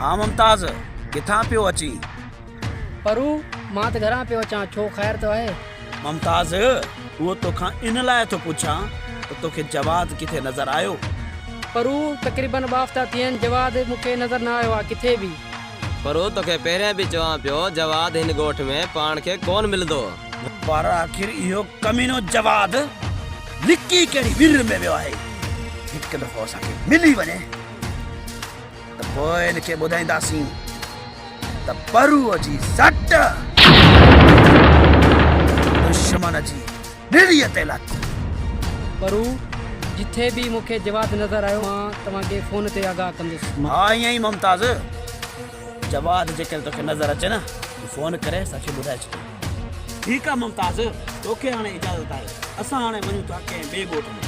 ها ممتاز، ڪٿان پيو اچين؟ پرو، مان ته گهران پيو اچان، ڇو خير ته آهي؟ ممتاز، اهو توکان ان لاء ٿو پڇان ته توکي جواد ڪٿي نظر آيو؟ پرو، تقريبن ٻه هفتا ٿي ويا آهن، جواد مون کي نظر نه آيو آهي ڪٿي به. پرو، توکي پهريان به چوان پيو، جواد هن ڳوٺ ۾ پاڻ کي ڪونه ملندو. پر آخر اهو ڪمينو جواد لڪي ڪهڙي ٻر ۾ ويو آهي؟ هڪ دفعو اسان کي ملي وڃي ته پوء هن کي ٻڌائينداسين ته پروء جي سٽ دشمن جي نڙيء تي لت. پرو، جٿي به مون کي جواد نظر آيو مان توهان کي فون تي آگاهه ڪندس. ها ائين ئي ممتاز، جواد جيڪڏهن توکي نظر اچي نه ته فون ڪري اسان کي ٻڌائي ڇڏ. ٺيڪ آ ممتاز، توکي هاڻي اجازت آهي، اسان هاڻي وڃون ٿا ڪنهن ٻئي ڳوٺ ۾.